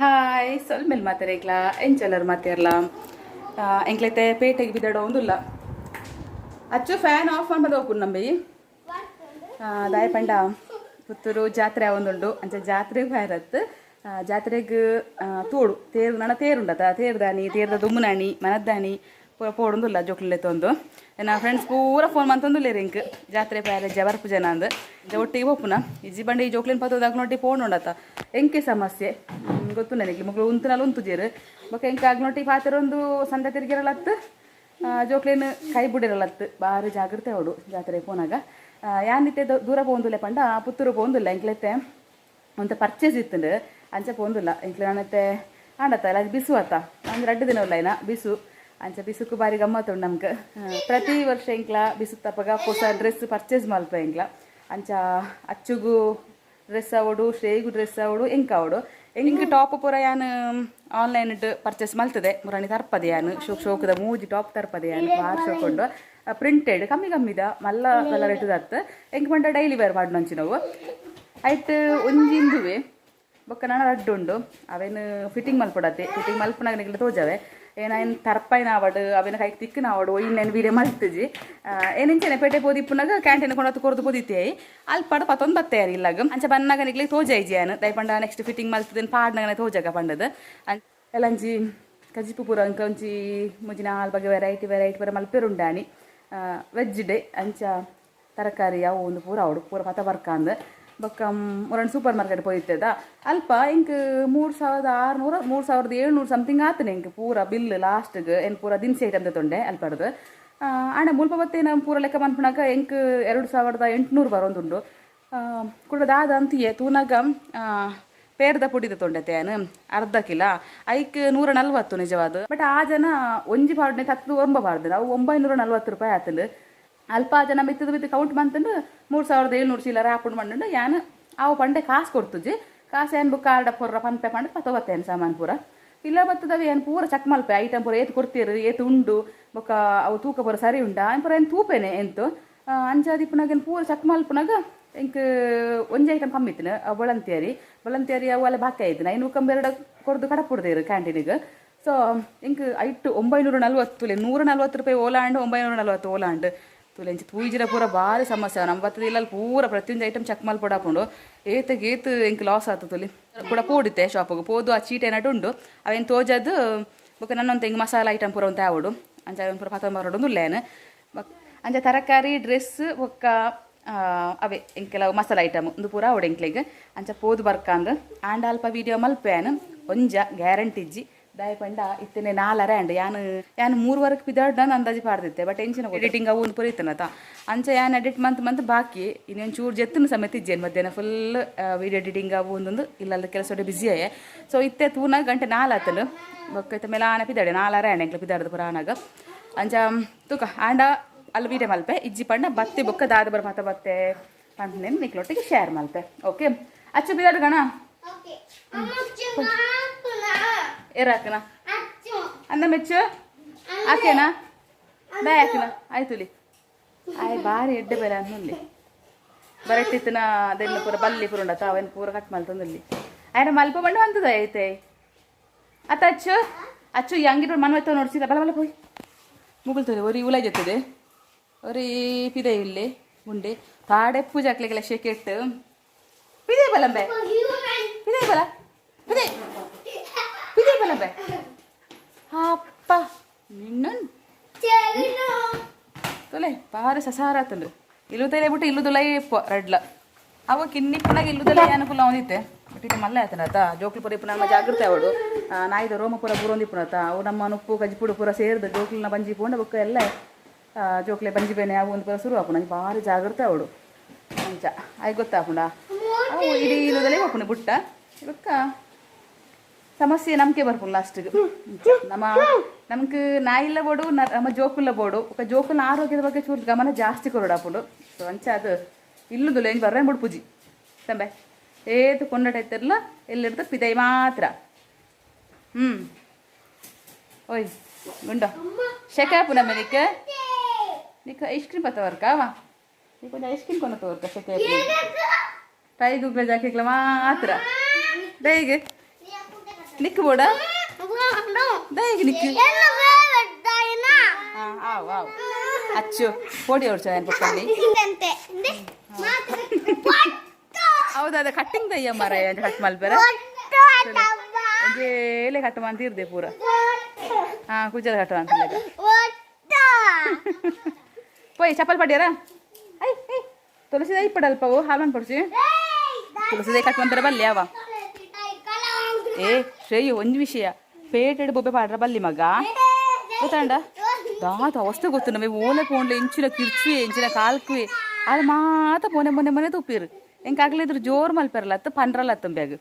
Hi, ಸೊಲ್ಮೆಲ್ ಮಾತೆರೆಗ್ಲಾ. ಎಂಚಲರ್ ಮಾತೆರ್ಲ? ಎಂಕ್ಲೈತೆ ಪೇಟೆಗೆ ಬಿದಡ ಒಂದುಲ್ಲ. ಅಚ್ಚು, ಫ್ಯಾನ್ ಆಫ್ ಮಾಡ್ಬೋದು ಹೋಗ್ಪುಂಡು ನಂಬಿ. ದಾಯ ಪಂಡ ಪುತ್ತೂರು ಜಾತ್ರೆ ಒಂದುಂಡು. ಅಂಚ ಜಾತ್ರೆಗೆ ಫೈರತ್ ಜಾತ್ರೆಗ್ ತೋಡು ತೇರು ನನ ತೇರುಂಡತ. ತೇರ್ದಾನಿ, ತೇರ್ದ ದುಮ್ಮುನಾನಿ, ಮನದ್ದಾನಿ ಪೂರ ಪೋಡೊಂದುಲ್ಲ ಜೋಕ್ಲೆಲೆ ತೊಂದು. ಎನ್ನ ಫ್ರೆಂಡ್ಸ್ ಪೂರ ಫೋನ್ ಮಂತೊಂದುಲ್ಲೇರು ಎಂಕ್, ಜಾತ್ರೆ ಪೋಯರೆ ಜಬರ್ಪು ಜನ ಅಂದ್. ಇಂಚ ಒಟ್ಟಿಗೆ ಪೋಪುನ. ಇಜ್ಜಿ ಬಂಡೆ ಈ ಜೋಕ್ಲೆನ್ ಪತ್ತೋದಾಗ ನೊಟ್ಟಿ ಪೋಣುಂಡತ ಎಂಕೆ ಸಮಸ್ಯೆ ಗೊತ್ತು ನನಗೆ. ಮೊಕ್ಲು ಉಂತುನಲ್ಲ ಉಂತುಜೆರ್. ಬೊಕ ಎಂಕ್ ಆಗ್ನೊಟ್ಟಿ ಪಾತೆರೊಂದು ಸಂದ ತಿರ್ಗಿರಲತ್ತು, ಜೋಕ್ಲೆನ್ ಕೈ ಬುಡಿರಲತ್ತು. ಬಾರಿ ಜಾಗ್ರತೆ ಅವಡು ಜಾತ್ರೆ ಪೋನಾಗ. ಯಾನ್ ಇತ್ತೆ ದೂರ ಪೋಂದುಲ್ಲೆ ಪಂಡ ಪುತ್ತೂರು ಪೋಂದುಲ್ಲ. ಎಂಕ್ಲೆತ್ತೆ ಒಂತೆ ಪರ್ಚೇಸ್ ಇತ್ತುಂಡು, ಅಂಚ ಪೋಂದುಲ್ಲ. ಎಂಕ್ಲೆ ನಾನತ್ತೆ ಆಂಡತ್ತ ಅಲ್ಲ ಬಿಸು ಅತ್ತ, ಒಂಜಿ 2 ದಿನ ಉಲ್ಲ ಇನ್ನ ಬಿಸು. ಅಂಚ ಬಿಸುಕು ಬಾರಿ ಗಮ್ಮತ್ತುಂಡು ನಮ್ಗೆ. ಪ್ರತಿ ವರ್ಷ ಎಂಕ್ಲ ಬಿಸು ತಪ್ಪಗ ಹೊಸ ಡ್ರೆಸ್ ಪರ್ಚೇಸ್ ಮಲ್ಪ ಎಂಕ್ಲ. ಅಂಚ ಅಚ್ಚುಗು ಡ್ರೆಸ್ ಆವಡು, ಶ್ರೇಯಿಗು ಡ್ರೆಸ್ ಆವಡು, ಎಂಕ್ ಆವಡು. ಎಂಕ್ ಟಾಪ್ ಪೂರ ಯಾನ್ ಆನ್ಲೈನ್ it purchase ಮಲ್ತದೆ. ಮುರಾಣಿ ತರ್ಪದೆ ಯಾನ್. ಶೋಕ್ ಶೋಕದ ಮೂಜಿ ಟಾಪ್ ತರ್ಪದೆ ಯಾನ್. ಬಾರ್ ಶೋಕ್ ಉಂಡು. ಪ್ರಿಂಟೆಡ್, ಕಮ್ಮಿ ಕಮ್ಮಿದ, ಮಲ್ಲ ಮಲ್ಲ ರೇಟ್ ಅತ್ತು. ಎಂಕ್ ಪಂಡ ಡೈಲಿ ವೇರ್ ಪಾಡ್ನಂಚಿನವು. ಐಟ್ ಒಂಜಿ ಇಂದುವೆ, ಬೊಕ್ಕ ನನ ರಡ್ಡು ಉಂಡು. ಅವೇನು ಫಿಟ್ಟಿಂಗ್ ಮಲ್ಪಡತ್ತೆ. ಫಿಟ್ಟಿಂಗ್ ಮಲ್ಪನಾಗ ನಿಗ್ಲ ತೋಜವೆ. ಏನಾಯ್ನ್ ತರ್ಪೈನ ಆವಡು, ಅವೇನ ಕೈಗೆ ತಿಕ್ಕನ ಆವಡು, ಇನ್ನೇನು ವೀಡಿಯೋ ಮಲ್ತುಜಿ. ಏನಿಂಚನೆ ಪೇಟೆ ಪೋದಿಪ್ಪುನಾಗ ಕ್ಯಾಂಟೀನ್ ಕೊಂಡತ್ತು ಕೊರ್ದು ಪೋದಿತ್ತೆ. ಅಲ್ಪ ಪತ್ತೊಂದು ಬತ್ತೆ ಇಲ್ಲಾಗ. ಅಂಚ ಬನ್ನಾಗ ನಿಗ್ಲಿ ತೋಜೈಜಿ ಯಾನು. ದಯಪಂಡ ನೆಕ್ಸ್ಟ್ ಫಿಟ್ಟಿಂಗ್ ಮಲ್ತದನ್ ಪಾಡ್ನಾಗನೆ ತೋಜಗ ಪಂಡದು. ಎಲ್ಲಂಜಿ ಕಜಿಪು ಪೂರ ಅಂಕ ಒಂಜಿ ಮೂಜಿ ನಾಲ್ ಬಗೆ ವೆರೈಟಿ ವೆರೈಟಿ ಪೂರ ಮಲ್ಪೆರುಂಡಾನಿ. ವೆಜ್ ಡೇ, ಅಂಚ ತರಕಾರಿ ಅವು ಒಂದು ಪೂರ ಅವಡು ಪೂರ ಪತ ಬರ್ಕಂದ್. ಬೊಕ್ಕ ಮುರನ್ ಸೂಪರ್ ಮಾರ್ಕೆಟ್ ಪೋಯಿತ್ತದ. ಅಲ್ಪ ಎಂಕ್ 3600, 3700 ಸಮಥಿಂಗ್ ಆತನೆ ಎಂಕ್ ಪೂರ ಬಿಲ್ ಲಾಸ್ಟ್ಗೆ. ಏನ್ ಪೂರ ದಿನಸಿ ಐಟಮ್ ತೊಂಡೆ ಅಲ್ಪಡ್ದು. ಆಂಡ ಮುಲ್ಪ ಬತ್ತೆ ನಮ್ಮ ಪೂರ ಲೆಕ್ಕ ಮನ್ಪುನಾಗ ಎಂಕ್ 2800 ಬರೋದುಂಡು. ಕುಡ ದಾದ ಅಂತಿಯೇ ತೂನಾಗ ಪೇರ್ದ ಪುಡಿದ ತೊಂಡೆತೆ ಯಾನ್ ಅರ್ಧ ಕಿಲ. ಐಕ್ 140 ನಿಜವಾದ. ಬಟ್ ಆ ಜನ ಒಂಜಿ ಪಾಡ್ನೆ ತತ್ತು ಒಂಬ ಪಾಡ್ದು ಅವು 940 ರೂಪಾಯಿ ಆತಂಡು. ಅಲ್ಪ ಆ ಜನ ಮಿತ್ತದ ಮಿತ್ತು ಕೌಂಟ್ ಬಂತಂಡು 3700 ಚಿಲ್ಲರೆ ಆಪುಂಡು ಮಂಡು. ಯಾನ್ ಅವು ಪಂಡೆ ಕಾಸು ಕೊಡ್ತುಜಿ. ಕಾಸು ಏನ್ ಬುಕ್ ಕಾರ್ಡ ಪೊರ್ರ ಪನ್ಪೆ ಪಂಡ ಪತ್ತ ಬತ್ತೇನು ಸಾಮಾನು ಪೂರ. ಇಲ್ಲ ಬತ್ತದವೆ ಏನು ಪೂರ ಚೆಕ್ ಮಲ್ಪೆ. ಐಟಮ್ ಪೂರ ಏತ್ ಕೊಡ್ತೀರು, ಏತ್ ಉಂಡು, ಬೊಕ್ಕ ಅವು ತೂಕ ಪೂರ ಸರಿ ಉಂಡಾ ಏನ್ ಪೂರ ಏನು ತೂಪೇನೆ ಎಂತು. ಅಂಚಾದಿಪ್ಪುನಾಗ ಪೂರ ಚೆಕ್ ಮಲ್ಪುನಾಗ ಎಂಕ್ ಒಂಜಿ ಐಟಮ್ ಕಮ್ಮಿ ಇತ್ತಿನ ಬೊಳಂತಿಯರಿ. ಬೊಳಂತಿಯರಿ ಅವು ಅಲ್ಲ ಬಾಕಿ ಆಯ್ತು. ಐನೂರು ಕಂಬೆರಡು ಕೊಡ್ದು ಕಡಪುಡ್ದೇರು ಕ್ಯಾಂಟೀನಿಗೆ. ಸೊ ಎಂಕ್ ಐಟು 940 ತುಲೆ. 140 ರೂಪಾಯಿ ಓಲಾಂಡು, 940 ಓಲಾಂಡು ತುಲೆ. ಇಂಚ ತೂಯಿಜಿರ ಪೂರ ಭಾರಿ ಸಮಸ್ಯೆ. ನಮ್ಮ ಬತ್ತದ ಇಲ್ಲ. ಪೂರ ಪ್ರತಿಯೊಂದು ಐಟಮ್ ಚೆಕ್ ಮಲ್ಪೊಡಾಪುಂಡು. ಏತಕ್ಕೆ ಏತ್ ಎಂಕ್ ಲಾಸ್ ಆತು ತುಲಿ. ಕೂಡ ಪೋಡಿತ್ತೆ ಶಾಪಿಗೆ ಪೋದು ಆ ಚೀಟ ಏನಾಟು ಉಂಡು ಅವೇನು ತೋಜದು. ಬೊಕ್ಕ ನನ್ನೊಂತ ಹಿಂಗೆ ಮಸಾಲ ಐಟಮ್ ಪೂರ ಒಂತೆ ಆವಡು. ಅಂಚ ಅವನ್ ಪೂರ ಪತ್ತೊಂಬರೋಡು ಉಲ್ಲೇನು. ಅಂಚ ತರಕಾರಿ, ಡ್ರೆಸ್, ಬೊಕ್ಕ ಅವೇ ಎಂಕ್ ಕೆಲವು ಮಸಾಲ ಐಟಮ್ ಒಂದು ಪೂರ ಆವಡು ಎಂಕ್ಲೆಗ್. ಅಂಚ ಪೋದು ಬರ್ಕಂದ್. ಆಂಡ ಅಲ್ಪ ವೀಡಿಯೋ ಮಲ್ಪೇನು ಒಂಜ ಗ್ಯಾರಂಟಿ ಇಜ್ಜಿ. ದಾಯ ಪಂಡ ಇತ್ತನೆ ನಾಲರೆ ಅಂಡ್ ಯಾನ್ ಯಾನ್ 3 ವರೆಗೆ ಪಿದಾಡ್ ನಾನು ಅಂದಾಜು ಪಾಡ್ದಿತ್ತೆ. ಬಟ್ ಎಂಚಿನ ಎಡಿಟಿಂಗ್ ಅವು ಒಂದು ಪೂರ ಇತ್ತನತ. ಅಂಚ ಯಾನ್ ಎಡಿಟ್ ಮಂತ್ ಮಂತ್ ಬಾಕಿ. ಇನ್ನೊಂದು ಚೂರು ಜೆತ್ತನ ಸಮೇತ ಇಜ್ಜೇನು. ಮಧ್ಯಾಹ್ನ ಫುಲ್ ವೀಡಿಯೋ ಎಡಿಟಿಂಗ್ ಅವು ಒಂದೊಂದು ಇಲ್ಲಲ್ಲ ಕೆಲಸ ಬಿಸಿ ಆಯೆ. ಸೊ ಇತ್ತೆ ತೂನ ಗಂಟೆ ನಾಲಾತನು. ಬೊಕ್ಕ ಇತ್ತೆ ಮೇಲೆ ಆನ ಪಿದಾಡೆ ನಾಲರೆ ಅಂಡ್ ಎಂಕ್ಲ ಪಿದಾಡ್ದು ಪೂರ ಆನಾಗ. ಅಂಚ ತೂಕ. ಆಂಡ ಅಲ್ಲಿ ವೀಡಿಯೋ ಮಲ್ಪೆ. ಇಜ್ಜಿ ಪಂಡ ಬತ್ತಿ ಬೊಕ್ಕ ದಾದ ಬರ ಪತ ಬತ್ತೆ ಪಂಡ ನಿಕ್ಲೊಟ್ಟಿಗೆ ಶೇರ್ ಮಲ್ಪೆ. ಓಕೆ ಅಚ್ಚು, ಬಿದಾಡು ಗಣ. ಓಕೆ. ಅಮ್ಮ. ಏರಾಕನ? ಅಚ್ಚು. ಅಂದ ಮೆಚ್ಚು ಆಕೇನಾ? ಬಾಯ್ ಹಾಕಿನ ಆಯ್ತುಲಿ. ಆಯ್ ಬಾರಿ ಎಡ್ಡೆ ಬೇರೆ ಅನ್ನುಲ್ಲಿ. ಬರಟ್ಟಿತ್ತನ ಅದೆಲ್ಲ ಪೂರ ಬಲ್ಲಿ ಪೂರ ಉಂಡತ. ಅವೇನು ಪೂರ ಕಟ್ ಮಲ್ತೊಂದುಲ್ಲಿ. ಆಯ್ನ ಮಲ್ಪ ಬಂಡು ಅಂತದ ಐತೆ ಅತ್ತ. ಅಚ್ಚು, ಅಚ್ಚು, ಈ ಅಂಗಿ ಮನ ಎತ್ತ ನೋಡ್ಸಿದ. ಬಲ ಬಲ ಪೋಯ್ ಮುಗುಳ್ತದೆ. ಒರಿ ಉಲಾಯ್ ಜೊತ್ತದೆ, ಒರಿ ಪಿದೆ ಇಲ್ಲಿ ಗುಂಡೆ ತಾಡೆ ಪೂಜೆ ಹಾಕ್ಲಿಕ್ಕೆಲ್ಲ ಶೆಕೆಟ್ಟು. ಪಿದೆ ಬಲಂಬೆ, ಪಿದೆ ಬಲ, ಪಿದೆ ಪಿದೆ ಬಲಂಬೆ. ಅಪ್ಪ ನಿನ್ನ ತೊಲೆ ಬಾರಿ ಸಸಾರ ಆತಂದು. ಇಲ್ಲು ತಲೆ ಬಿಟ್ಟು ಇಲ್ಲುದುಲ ಇಪ್ಪ ರಡ್ಲ. ಅವ ಕಿನ್ನಿ ಪುನಗ ಇಲ್ಲುದಲ ಅನುಕೂಲ ಅವನಿತ್ತೆ. ಬಟ್ ಇದು ಮಲ್ಲ ಆತನತ. ಜೋಕ್ಲು ಪೂರ ಇಪ್ಪು ನಮ್ಮ ಜಾಗ್ರತೆ ಅವಡು. ನಾಯಿದ ರೋಮ ಪೂರ ಬೂರೊಂದಿಪ್ಪುನತ. ಅವು ನಮ್ಮ ನುಪ್ಪು ಕಜ್ಜಿಪುಡು ಪೂರ ಸೇರ್ದು ಜೋಕ್ಲಿನ ಬಂಜಿ ಪೂಂಡ ಬೊಕ್ಕ ಎಲ್ಲ ಜೋಕ್ಲೆ ಬಂಜಿ ಬೇನೆ ಅವು ಒಂದು ಪೂರ ಶುರು ಆಪುಂಡು. ನಂಗೆ ಭಾರಿ ಜಾಗ್ರತೆ ಅವಡು. ಅಂಚ ಆಯ್ ಗೊತ್ತಾಪುಂಡ. ಅವು ಇಡೀ ಇಲ್ಲದಲ್ಲೇ ಹೋಪುಂಡು ಬುಟ್ಟ. ಬೊಕ್ಕ ಸಮಸ್ಯೆ ನಮ್ಗೆ ಬರ್ಪುಂಡು ಲಾಸ್ಟಿಗೆ. ನಮ್ಮ ನಮ್ಗೆ ನಾಯಿಲ್ಲ ಬೋಡು, ನಮ್ಮ ಜೋಕುಲ್ಲ ಬೋಡು. ఒక ಜೋಕುಲ ಆರೋಗ್ಯದ ಬಗ್ಗೆ ಚೂರು ಗಮನ ಜಾಸ್ತಿ ಕೊರಡಾಪುಂಡು. ಸೊ ಅಂಚ ಅದು ಇಲ್ಲುದುಲ್ಲ ಹೆಂಗೆ ಬರ್ರೆ ಬಿಡು ಪೂಜಿ ತಂಬೆ. ಏತು ಕೊಂಡಟ ಇತ್ತಿರಲ್ಲ ಎಲ್ಲಿಡ್ದು ಪಿದೈ ಮಾತ್ರ. ಓಯ್ ಗುಂಡ, ಶೆಕಾಪು ನಮ್ಮ ನಿಕ್ಕ ನಿಕ್ಕ ಐಸ್ ಕ್ರೀಮ್ ಪತ್ತ ವರ್ಕಾವ. ನೀ కొంచెం ಐಸ್ ಕ್ರೀಮ್ ಕೊನ ತೋರ್ಕ. ಶೆಕೆ ಟೈ ಗುಗ್ಲ ಜಾಕಿಕ್ಲ ಮಾತ್ರ. ಬೇಗ. ನಿಕ್ ಬೋಡ ದಾಯೆಗ್ ನಿಕ್ ಹಾ ಆವ್ ಆವ್ ಅಚ್ಚು ಪೋಡಿ ಅವ್ರು ಚ ಪಪ್ಪಲ್ಲಿ. ಹೌದು, ಅದ ಕಟ್ಟಿಂಗ್ ದಯ್ಯ ಮಾರಾಯ, ಕಟ್ ಮಲ್ಪೆರ. ಒಂಜೇಲೆ ಕಟ್ ಮಂತಿರ್ದೆ ಪೂರ. ಹಾ, ಕುಜಲ್ ಕಟ್ ಅಂತ ಪೋಯ್ ಚಪ್ಪಲ್ ಪಡ್ಯಾರ. I I ತುಳಸಿ ದೈ ಪಡಲ್ಪವು ಹಾಲ್ಮನ್ ಪಡ್ಸಿ. ತುಳಸಿ ದೈ ಕಟ್ ಮಂತರ ಬಲ್ಲಿ ಅವ. ಏ ಶ್ರೇಯು, ಒಂಜಿ ವಿಷಯ, ಪೇಟೆಡ್ ಬೊಬ್ಬೆ ಪಾಡ್ರ ಬಲ್ಲಿ ಮಗ, ಗೊತ್ತಾಂಡ? ದಾದ ಅವಸ್ಥೆ ಗೊತ್ತು ನಮಗೆ. ಓಲೆ ಪೋಂಡ್ಲೆ ಇಂಚಿನ ಕಿರ್ಚುವೆ, ಇಂಚಿನ ಕಾಲ್ಕುವೆ, ಅದು ಮಾತ ಮೊನೆ ಮೊನೆ ಮೊನೆ ತುಪ್ಪಿರು. ಎಂಕಾಗ್ಲಿದ್ರು ಜೋರು ಮಲ್ಪೆರಲ್ಲ ಅತ್ತ ಪನ್ರಲ್ಲ ಅತ್ತಂಬ್ಯಾಗ.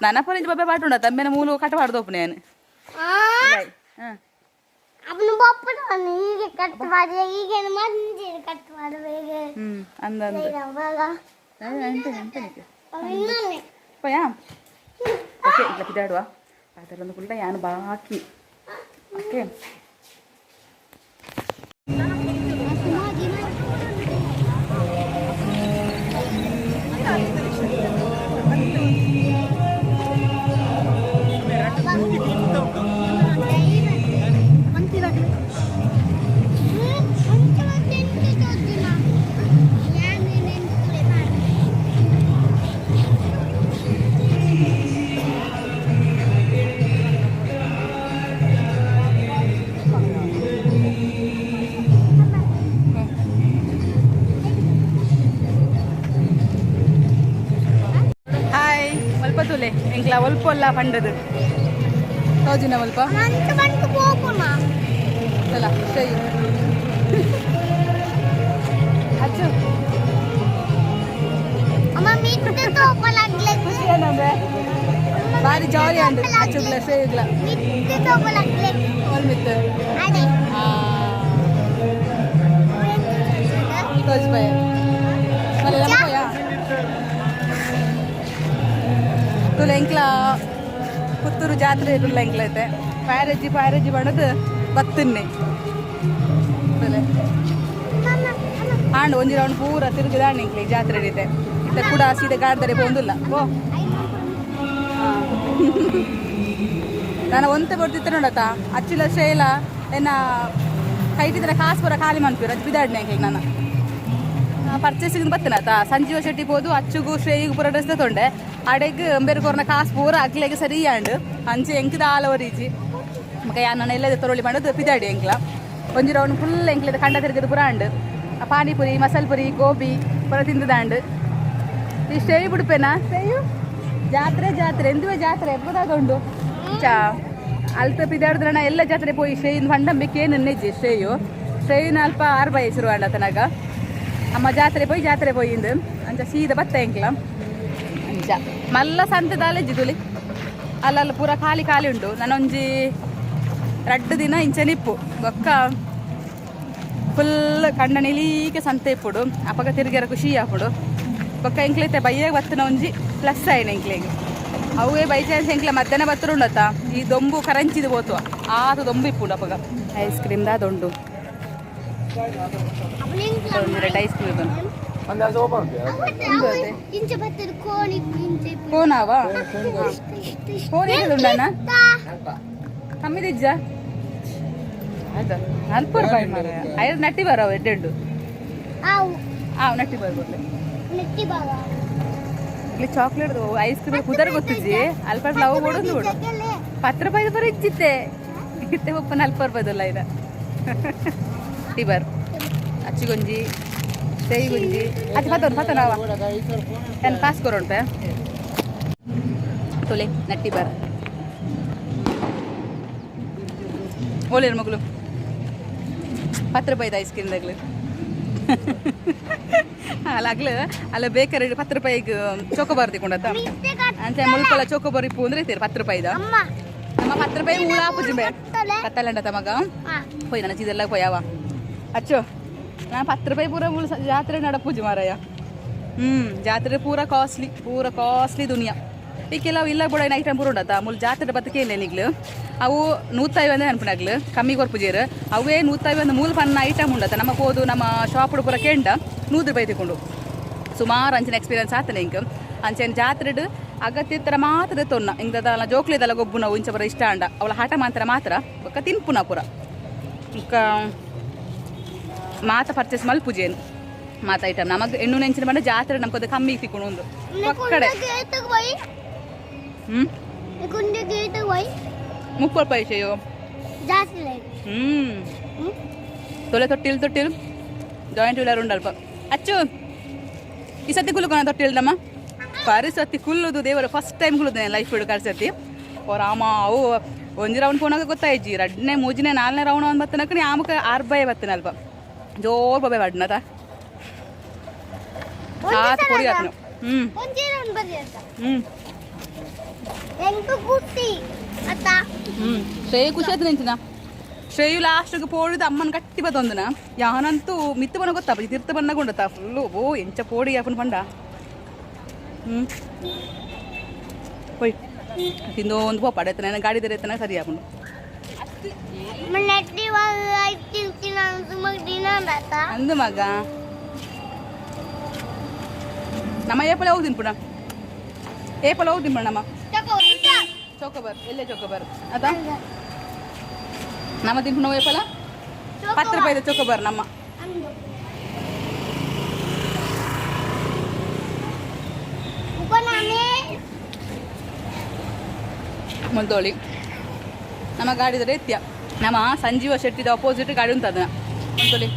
ನನ್ನ ಪರಿಂಜ ಬೊಬ್ಬೆ ಪಾಟುಂಡ ತಮ್ಮೆನ ಮೂಲು ಕಟ ಪಾಡ್ದೋಪು ನಾನು. ಹಾಂ. ಅವನು ಬಪ್ಪನ ಹೀಗೆ ಕಟ್ ಮಾಡಿ, ಹೀಗೆ ಮಂಜಿ ಕಟ್ ಮಾಡಬೇಕು. ಅಂದ ಅಂದ. ಎಂತ ಎಂತ? ಇನ್ನೊಂದು. ಪಯಾ, ಓಕೆ, ಇట్లా ಪಿದಾಡುವ ಅದರೊಂದು ಕುಲ್ಲ ಯಾನು ಬಾಕಿ. ಓಕೆ. ಹಾಯ್, ಒಲ್ಪ ತುಲೆ ಎಂಕ್ಲ ಒಲ್ಪ ಅಲ್ಲ ಪಂಡದು ತೋಜಿನ ಒಲ್ಪ. ಚಲ ಸರಿ. ಅಚ್ಚು. ಖುಷಿ ಏನಂಬೆ? ಬಾರಿ ಜಾಲಿ ಅಂಡ್ ಅಚ್ಚುಗ್ಲ ಶ್ರೇಯುಗ್ಲ. ಓಲ್ ಮಿತ್ತು? ತೋಜ್ ಪಯ ಮಲ್ಲ ಪೋಯ. ತುಲೆ ಎಂಕ್ಲ ಪುತ್ತೂರು ಜಾತ್ರೆ ಇರಲ್ಲ ಎಂಕ್ಲ ಐತೆ. ಪ್ಯಾರೇಜಿ ಪ್ಯಾರೇಜಿ ಬಣ್ಣದ ಬತ್ತನ್ನೆ ತುಲೆ ಆಂಡ್ ಒಂಜಿ ರೌಂಡ್ ಪೂರ ತಿರುಗಿದಾಂಡ್ ಎಂಕ್ಲೆ ಈ ಜಾತ್ರೆ ರೀತೆ. ಇತ್ತೆ ಕೂಡ ಸೀದಾ ಗಾಡ್ದರೆ ಪೋಂದುಲ್ಲ. ಓ ನಾನು ಒಂತೆ ಬರ್ತಿತ್ತೆ ನೋಡತ್ತ. ಅಚ್ಚಿಲ ಶೈಲ ಎನ್ನ ಕೈಟಿದ್ರೆ ಕಾಸು ಪೂರ ಖಾಲಿ ಮನ್ಪಿರು. ಅದು ಬಿದಾಡ್ನೆ ಎಂಕ್ಲೆ. ನಾನು ಪರ್ಚೇಸಿಂಗ್ ಬತ್ತನಾತ ಸಂಜೀವ ಶೆಟ್ಟಿ ಪೋದು ಅಚ್ಚುಗು ಶ್ರೇಯಿಗು ಪೂರ ಡ್ರೆಸ್ ತೊಂಡೆ. ಅಡೆಗ್ ಅಂಬೇರು ಕೊರ್ನ ಕಾಸು ಪೂರ ಅಗ್ಲೆಗ್ ಸರಿ ಆಂಡ್. ಅಂಚೆ ಎಂಕ್ ದಾಲ ಒರಿಜಿ ಮಕ. ಯಾನ್ ಎಲ್ಲ ತೊರೊಳಿ ಮಾಡೋದು ಪಿದಾಡಿ ಎಂಕ್ಲ. ಒಂಜಿ ರೌಂಡ್ ಫುಲ್ ಎಂಕ್ಲೆದ ಕಂಡ ತಿರುಗದು ಪೂರ ಆಂಡ್. ಪಾನಿಪುರಿ, ಮಸಾಲೆ ಪುರಿ, ಗೋಬಿ ಪೂರ ತಿಂದದಾಂಡ್. ಈ ಶ್ರೇಯು ಬಿಡ್ಪೇನಾ? ಶ್ರೇಯು ಜಾತ್ರೆ ಜಾತ್ರೆ ಎಂದುವೆ ಜಾತ್ರೆ ಎಪ್ಪದಾದ ಚಾ ಅಲ್ತ ಪಿದಾಡಿದ್ರಣ ಎಲ್ಲ ಜಾತ್ರೆ ಪೋಯಿ ಶ್ರೇಯಿನ ಪಂಡಂಬಿಕೆ ನೆಜ್ಜಿ ಶ್ರೇಯು. ಶ್ರೇಯುನ ಅಲ್ಪ ಆರು ಬೈ ಶುರು ಆಂಡತನಾಗ ಅಮ್ಮ ಜಾತ್ರೆ ಪೋಯಿ ಜಾತ್ರೆ ಪೋಯಿಂದು ಅಂಚ ಸೀದ ಬತ್ತ ಎಂಕ್ಲ. ಅಂಚ ಮಲ್ಲ ಸಂತೆ ದಾಲೆಜ್ಜಿ ತುಲಿ. ಅಲ್ಲಲ್ಲ ಪೂರ ಖಾಲಿ ಖಾಲಿ ಉಂಟು. ನಾನೊಂಜಿ ರಡ್ಡು ದಿನ ಇಂಚ ನಿಪ್ಪು ಬೊಕ್ಕ ಫುಲ್ ಕಂಡ ನಿಲೀಕೆ ಸಂತೆ ಇಪ್ಪುಡು. ಅಪಗ ತಿರುಗ್ಯಾರ ಖುಷಿ ಆಪುಡು. ಬೊಕ್ಕ ಎಂಕ್ಲೈತೆ ಬಯ್ಯಾಗ ಬತ್ತನ ಒಂಜಿ ಪ್ಲಸ್ ಆಯ್ನ ಎಂಕ್ಲೆಗ್. ಅವೇ ಬೈ ಚಾನ್ಸ್ ಎಂಕ್ಲೆ ಮಧ್ಯಾಹ್ನ ಬತ್ತರುಂಡತ್ತ ಈ ದೊಂಬು ಕರಂಚಿದು ಪೋತುವ. ಆತ ದೊಂಬು ಇಪ್ಪುಂಡು ಅಪಗ. ಐಸ್ ಕ್ರೀಮ್ ದಾದ ಉಂಡು? Red ice cream. ಇಂಚ ಬತ್ತದ ಕೋಣಿ ಇಂಚ. ಕೋನಾವ? ಕೋನ್ ಉಂಡಣ್ಣ? ಕಮ್ಮಿದಿಜ್ಜ? ಆಯ್ತಾ, 40 ರೂಪಾಯಿ ಮಾರ. ಐದು ನಟ್ಟಿ ಬರವ ಎಡ್ಡೆಂಡು. ಆವು. ಆ ನಟ್ಟಿ ಬರ್ಬೋದ್ಲೆ. ನೆಟ್ಟಿ ಬಾವ. ಇಲ್ಲಿ ಚಾಕ್ಲೇಟ್ ಐಸ್ ಕ್ರೀಮ್ ಕುದರ್ ಗೊತ್ತಿಜ್ಜಿ. ಅಲ್ಪ ಲವ್ ಕೊಡೋದು ನೋಡು. 10 ರೂಪಾಯಿ ಬರ ಇಜ್ಜಿತ್ತೆ ಇತ್ತೆ ಒಪ್ಪ 40 ರೂಪಾಯಿದಲ್ಲ ಇದ ಟಿಬರ್. ಅಚ್ಚಿಗೊಂಜಿ ಗುಂಜಿ ಅಚ್ಚ ಪತ್ತೊಂದು ಪತ್ತೊಂದು ಅವ ಏನು ಕಾಸು ಕೊರೋಣ್ಪೆ. ತೊಲೆ ನಟ್ಟಿ ಬಾರ್. ಓಲೇರು ಮಗಳು 10 ರೂಪಾಯಿದ ಐಸ್ ಕ್ರೀಮ್ ದಾಗ್ಲು. ಅಲ್ಲ ಅಗ್ಲು ಅಲ್ಲ ಬೇಕರಿ 10 ರೂಪಾಯಿಗೆ ಚೋಕೋಬಾರ್ ತಿಕೊಂಡತ್ತ. ಅಂಚೆ ಮುಲ್ಪಲ ಚೋಕೋಬಾರ್ ಇಪ್ಪು ಅಂದ್ರೆ ಇತ್ತೀರ 10 ರೂಪಾಯಿದ. ನಮ್ಮ 10 ರೂಪಾಯಿ ಮೂಳ ಆಪುಜಿ ಬೇ ಪತ್ತಲಂಡ ಮಗ. ಪೋಯ್ ನನ್ನ ಚೀದೆಲ್ಲ ಪೋಯವ ಅಚ್ಚೋ. ನಾನು 10 ರೂಪಾಯಿ ಪೂರ ಮೂಲ ಜಾತ್ರೆ ನಡಪೂಜಿ ಮಾರಾಯ. ಜಾತ್ರೆ ಪೂರ ಕಾಸ್ಟ್ಲಿ, ಪೂರ ಕಾಸ್ಟ್ಲಿ ದುನಿಯಾ. ಈ ಕೆಲವು ಇಲ್ಲ ಕೂಡ ಐಟಮ್ ಪೂರ ಉಂಡತ್ತ. ಮೂಲ ಜಾತ್ರೆ ಬತ್ತಕೇನೆ ನಿಗ್ಲು ಅವು 150 ಅನ್ಪುನಾಗ್ಲು ಕಮ್ಮಿ ಕೊರ್ಪುಜೇರು. ಅವೇ 150 ಮೂಲ ಪನ್ನ ಐಟಮ್ ಉಂಡತ್ತ. ನಮ್ಮ ಹೋದು ನಮ್ಮ ಶಾಪ್ ಪೂರ ಕೆಂಡ 100 ರೂಪಾಯಿ ತಗೊಂಡು. ಸುಮಾರು ಅಂಚಿನ ಎಕ್ಸ್ಪೀರಿಯನ್ಸ್ ಆತನೆ ಇಂಕ್. ಅಂಚೆನ್ ಜಾತ್ರೆಡ್ ಅಗತ್ಯ ಇತ್ತರ ಮಾತ್ರ ತೊನ್ನ ಇಂಗದಲ್ಲ ಜೋಕ್ಲಿದಲ್ಲ ಗೊಬ್ಬುನ ಇಂಚ ಬರ ಇಷ್ಟ ಅಂಡ ಅವಳ ಹಠ ಮಾತ್ರ ಮಾತ್ರ ಬೊಕ್ಕ ತಿನ್ಪುನ ಪುರ. ಬೊಕ್ಕ ಮಾತ ಪರ್ಚೇಸ್ ಮಲ್ಪುಜೇನು ಮಾತ ಐಟಮ್ ನಮಗ್ ಎಣ್ಣು ನೆಂಚಿನ ಬಂಡ ಜಾತ್ರೆ ನಮ್ಗೆ ಕಮ್ಮಿ ತಿಕ್ಕೊಂಡು ಒಂದು ಪಕ್ಕಡೆ. ಗೇಟಿಗೆ ಹೋಯ್. ಹ್ಮ್. ಕುಂಡೆ ಗೇಟಿಗೆ ಹೋಯ್. 30 ರೂಪಾಯಿ ಶೇಯೋ. ಜಾಸ್ತಿ ಲೈಟ್. ಹ್ಮ್. ತೊಲೆ ತೊಟ್ಟಿಲ್ ತೊಟ್ಟಿಲ್ ಜಾಯಿಂಟ್ ವೀಲರ್ ಉಂಡಲ್ಪ. ಅಚ್ಚು, ಈ ಸತಿ ಕುಲ್ಲುಕೊನ ತೊಟ್ಟಿಲ್ ನಮ್ಮ ಪರಿಸತಿ ಕುಲ್ಲುದು ದೇವರು ಫಸ್ಟ್ ಟೈಮ್ ಕುಲ್ಲುದು ಲೈಫ್ ಇಡು ಕರ್ಸತಿ. ಓ ರಾಮ, ಅವು ಒಂಜಿ ರೌಂಡ್ ಪೋನಾಗ ಗೊತ್ತಾಯ್ಜಿ. ರಡ್ನೇ ಮೂಜಿನೇ ನಾಲ್ನೇ ರೌಂಡ್ ಒಂದು ಬತ್ತನಕ ಆಮಕ ಆರ್ಬಾಯ ಬತ್ತನ ಅಲ್ಪ ಜೋರ್ ಬೊಬೆ ಬಡ್ನತ ಆತ ಪೊಡಿ ಆತನು. ಹ್ಮ್. ಒಂಜಿ ರೌಂಡ್ ಬರ್ರಿ ಅಂತ. ಹ್ಮ್. ಎಂಟು ಖುಷಿ ಅತ್ತ. ಹ್ಮ್, ಶ್ರೇಯು ಖುಷಿ ಆಯ್ತು ನೆಂಚಿನ. ಶ್ರೇಯು ಲಾಸ್ಟ್ಗೆ ಪೋಡಿದ ಅಮ್ಮನ ಗಟ್ಟಿ ಬತ್ತೊಂದನ. ಯಾನಂತೂ ಮಿತ್ತು ಬನ್ನ ಗೊತ್ತಾ, ತಿರ್ತ ಬನ್ನ ಗೊಂಡತ್ತ ಫುಲ್ಲು. ಓ ಎಂಚ ಪೋಡಿ ಅಪ್ಪನ ಪಂಡ. ಹ್ಮ್, ಹೋಯ್ ತಿಂದು ಒಂದು ಪೋಪ ಎತ್ತನ ಗಾಡಿ ಎತ್ತನ ಸರಿ ಹಾಕೊಂಡು. ನೆಟ್ಟಿ ತಿಂತೀನಿ ಸುಮಾರು ದಿನ ಅಂದತ್ತ. ಅಂದು ಮಗ ನಮ್ಮ ಏಪಲ ಹೋಗಿ ತಿನ್ಪುಣ, ಏಪಲ ಹೋಗಿ ತಿನ್ಪುಣ ನಮ್ಮ. ಚೌಕೋಬಾರ್ ಎಲ್ಲೇ ಚೌಕೋಬಾರ್ ಅದ ನಮ್ಮ ತಿನ್ಪುಣ ಏಪಲ 10 ರೂಪಾಯಿದ ಚೌಕೋಬಾರ್ ನಮ್ಮ. ಅಂದು ಉಪನಾಮೆ. ಮುಲ್ದೋಳಿ ನಮ್ಮ ಗಾಡಿದ ರೀತ್ಯ ನಮ್ಮ ಸಂಜೀವ ಶೆಟ್ಟಿದ ಅಪೋಸಿಟ್ ಗಾಡಿ ಉಂಟು ಅದನ್ನ ಮುಲ್ದೋಳಿ.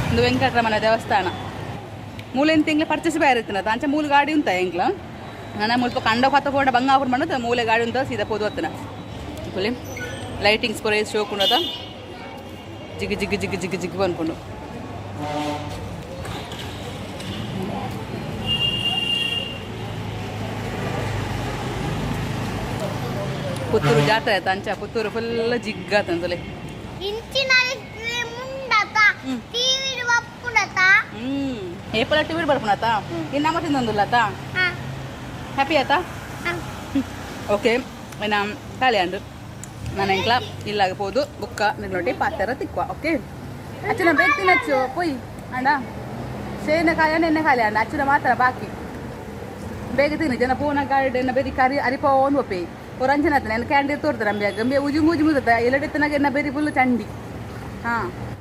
ಒಂದು ವೆಂಕಟರಮಣ ದೇವಸ್ಥಾನ. ಮೂಲೆ ತಿಂಗ್ಳು ಪರ್ಚೇಸ್ ಬೇರೆ ಇರ್ತದೆ ಅಂಚ ಮೂಲ ಗಾಡಿ ಉಂಟ ಎಂಕ್ಲ. ನನ್ನ ಮುಲ್ಪ ಕಂಡ ಪತ್ತ ಪೋಂಡ ಬಂಗ ಆಪುರ್ ಮಾಡದ ಮೂಲೆ ಗಾಡಿ ಉಂಟ ಸೀದಾ ಪೋದು ಹತ್ತನ. ಫುಲ್ ಲೈಟಿಂಗ್ಸ್ ಪೂರ ಶೋ ಕುಂಡದ ಜಿಗ್ ಜಿಗ್ ಜಿಗ್ ಜಿಗ್ ಜಿಗ್ ಅನ್ಕೊಂಡು. ಪುತ್ತೂರು ಜಾತ್ರೆ ಆಯ್ತಾ ಅಂಚ ಪುತ್ತೂರು ಫುಲ್ ಜಿಗ್ಗಾತಂತಲೆ. ಇಂಚಿನ ಮುಂಡತ. ಹ್ಮ್. ಟಿವಿ ಬಪ್ಪುಡತ. ಹ್ಮ್, ಏಪಲ ಟಿವಿ ಬರ್ಪುಣತ ಇನ್ನು ನಮ್ಮ ತಿಂದೊಂದುಲ್ಲತ. ಹಾ. ಹ್ಯಾಪಿ ಆಯ್ತಾ? ಹಾ. ಓಕೆ, ಇನ್ನು ಖಾಲಿ ಅಂಡು ನಾನು ಎಂಕ್ಲ ಇಲ್ಲಾಗ ಪೋದು ಬುಕ್ಕ ನೋಡಿ ಪಾತ್ರ ತಿಕ್ವ. ಓಕೆ ಅಚ್ಚುನ ಬೇಗ ತಿನ್ನಚ್ಚು ಪೊಯ್ ಅಂಡ ಶೇನ ಖಾಲಿ ಅಂಡ ಎಣ್ಣೆ ಖಾಲಿ ಅಂಡ ಅಚ್ಚುನ ಮಾತ್ರ ಬಾಕಿ. ಬೇಗ ತಿನ್ನಿ ಜನ ಪೋನ ಗಾಡಿ ಎನ್ನ ಬೇರಿ ಕರಿ ಅರಿಪ ಒಂದು ಒಪ್ಪಿ ರಂಜನ ಆತನ ಎನ್ನ ಕ್ಯಾಂಡಿ ತೋರ್ತಾರೆ ಅಂಬ್ಯಾಗ ಅಂಬೆ ಉಜಿ ಮುಜಿ ಮುಜುತ್ತ ಎಲ್ಲಡಿತ್ತನಾಗ ಎನ್ನ ಬೇರಿ ಫುಲ್ ಚಂಡಿ. ಹಾಂ.